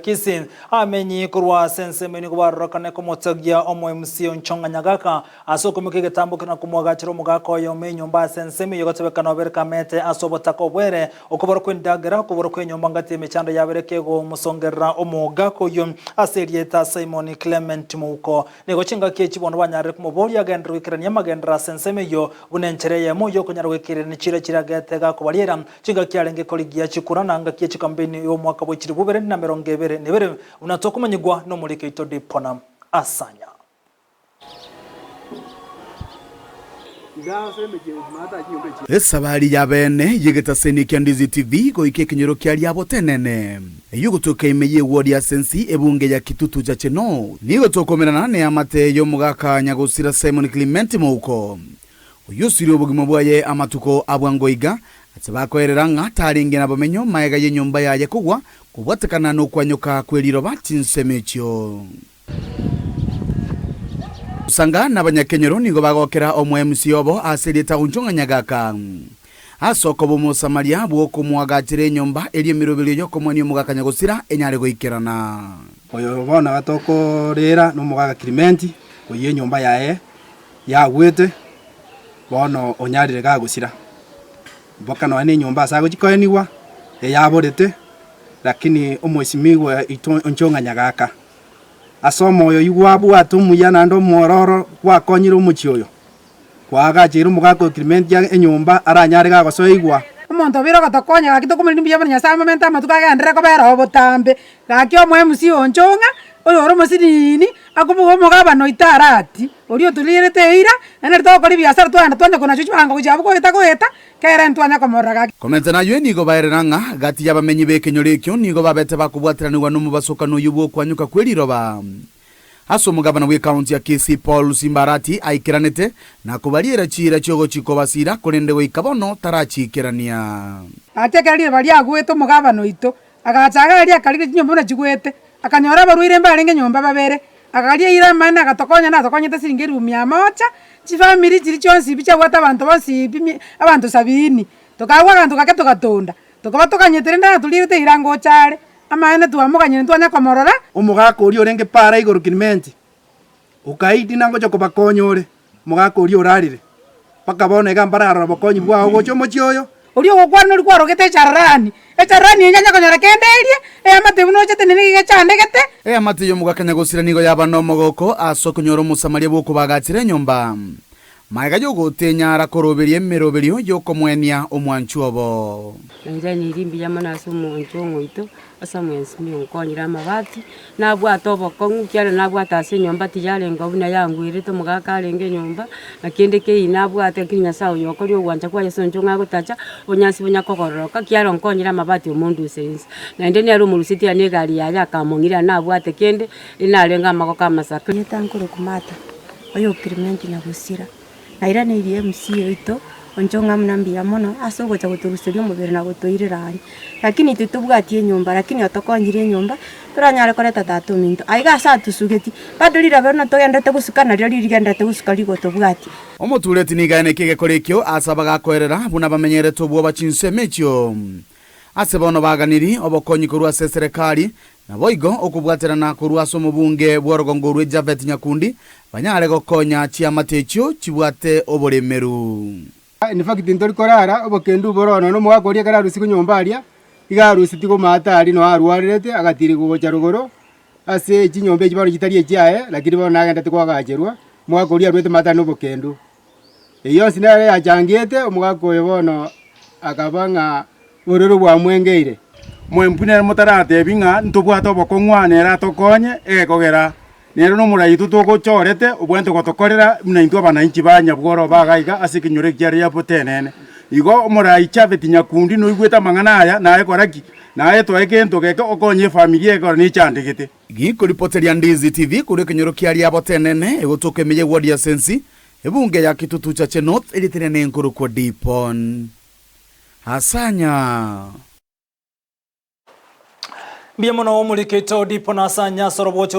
Kisii. Amenyi korwa ase ensemo nigo barorokane komotogia omo MC Onchong'a Nyagaka ase okoimokia egetambo kere na komoagachera omogaka oyomo enyomba ase ensemo eyio gotebekana obere kamete ase obotaka obwere okobora kw'endagera okobora kw'enyomba ngati emechando yabere kegomosongerera omogaka oyio ase erieta Simon Clement Mouko. Nigo chingaki echi bono banyarire komoboria agenderere goikerania amagenderero ase ensemo eyio buna enchera eyemo y'okonyara goikererania chiira chiragete gakobariera chingaki arenge korigia chikura na ngaki ye chikampeini y'omwaka bwe chilifu bibere na emerongo ebere na ebere buna tokomanyigwa nomoriki oito Dipona Asanya. Esabari y'abeene y'egetaseni kia Ndizi TV goika ekenyoro kia Riabotenene, eyio gotoka ime y'ewodi ya Sensi ebunge ya Kitutu Chache North. Nigo tokomerana neamate y'omogaka nyagosira Simon Clement Mouko, oyio osirie obogima bwaye amatuko a bwango iga, ase bakoerera ng'a tarenge nabomenyo maega y'enyomba yaye kogwa kobwatekana nokwanyoka kw'eriroba chinsemo echio. Sanga na abanyakenyoro nigo bagokera omoemsi obo ase erieta Onchong'a Nyagaka. Ase okoba Omosamaria bw'okomoagachera enyomba eria emeroberio y'okomoenia omogaka nyagosira enyare goikerana. Oyo bono gatokorera nomogaka Klimenti, oyio enyomba yaye yagwete, bono onyarire gagosira. Mpaka nonya nenyomba ase agochia koenigwa, eyaborete, lakini omoesimigwa oito Onchong'a Nyagaka. Ase omoyo oyio gwabwate omuya naende omwororo gwakonyire omochie oyo, kwaagacheire omogaka o Klimenti enyomba aranyare gagosoigwa. Omonto obeire ogotokonya gaki tokomorenda mbuya mono Nyasae amomente amatuko agenderere kobera oo botambe. Gaki omoe MC onchong'a, oyore omosinini, akomoa omogabana oito arati, oria otorierete eira, naende riria togokora ebiasara twagenda twanya konachwa chibango gochia abwo goeta goeta, Kera ntwanya komorora gaki. Komenta nayio nigo baerera ng'a gati y'abamenyi b'ekenyoro ekio nigo babete bakobwateranigwa nomobasokano oyio bw'okwanyuka kwe riroba. Ase omogabana bw'ekaunti ya Kisii Paul Simbarati aikeranete na kobariera chiira chi'ogochia kobasiira korende goika bono tarachiikerania. Gaki ekero riroba riagwete omogabana oito agacha agaria akarigia chinyomba buna chigwete, akanyora abarwaire mbarenge nyomba babere, Akaria eira amaene agatokonya natokonyete siringi elifu mia moja, chifamiri chiria chionsi pi chiabwate abanto bonsi pi mi abanto sabini, tokagwa aganto gake togatonda, tokaba tokanyete rende natorierete eira ngocha are, amaene twamoganyire ntwanya komorora. Omogaka oria orenge para igoro Kilimenti, okaidi nangocha kobakonya ore, omogaka oria orarire, mpaka bono iga mbararora obokonyi bwao gocha omochie oyo. Oria ogokwana oria kwarogete echararani, echararani eye nyanya konyora kende erie, eamate buna ochete nere nigo egechandegete. Eamate y'omogaka nyagosira nigo yaba nomogoko ase okonyora Omosamaria bw'okobagachera enyomba. Magega y'ogotenyara koroberia emeroberio y'okomoenia omwanchwa obo. Nairaneire mbuya mono ase omonto omoito, ase omwensimi onkonyire amabati, nabwate obokong'u ekiagera nabwate ase enyomba tiyarenge buna yangwerete omogaka arenge enyomba, na kende keiyo nabwate lakini Nyasaye oyo okoria ogwancha kwaye ase eng'encho ng'a agotacha, obonyansi bonya kogororoka ekiagera onkonyire amabati omonduse inse. Naende nere omorusetie ane egari yaye akamong'iria nabwate kende, narenge amagoko amasake. Erieta nkorokwa Martha, oyo o Clement Nyagosira. Nairaneirie MC oito, onche ng'a buna mbuya mono ase ogocha gotoruseria omobere na gotoirera aria. Lakini intwe tobwati enyomba lakini otokonyire enyomba, toranyare koreta tata ominto. Aiga ase atosugetie, bado riraba runa togenderete gosuka nario rigenderete gosuka rigotobwatia. Omotureti nigo aeneke egekora ekio ase abagakoerera buna bamenyerete obwoba chinsemo echio. Ase bono baganiri obokonyi korwa ase eserekari, naboigo okobwaterana korwa ase omobunge bw'orogongo orwe Japhet Nyakundi, banyare gokonya chiamate echio chibwate oboremeru. In fact ntori korara obokendu bore oo nonya omogaka oria ekero arusigwe nyomba aria, iga arusetie komaata aria noo arwarerete agatirigwa gocha rogoro ase chinyomba echi bono chitari echiaye lakini bono nagendete koagacherwa, omogaka oria aruete maate aria na obokendu. Eyio yonsi nere yachangete omogaka oyo bono akaba ng'a bororo bwamwengeire. Mwempu nere motaratebi ng'a ntobwate obokong'u aa nere atokonye, egekogera nere nomorai oito togochorete obwenerete gotokorera buna intwe abananchi ba Nyabworo ba iga iga ase ekenyoro eke kiaria botenene. Igo omorai Japhet Nyakundi noigwete amang'ana aya naye kora ki? Naye toe gento geke okonye efamiri ekero nechandegete. Gikoripoteria Ndizi TV korwa ekenyoro kiaria botenene egotoka ime y'eward ya Sensi Ebunge ya Kitutu Chache North erietire nenkorokwa Dipon Asanya. Mbuya mono omoriketo Dipon Asanya ase orobocho.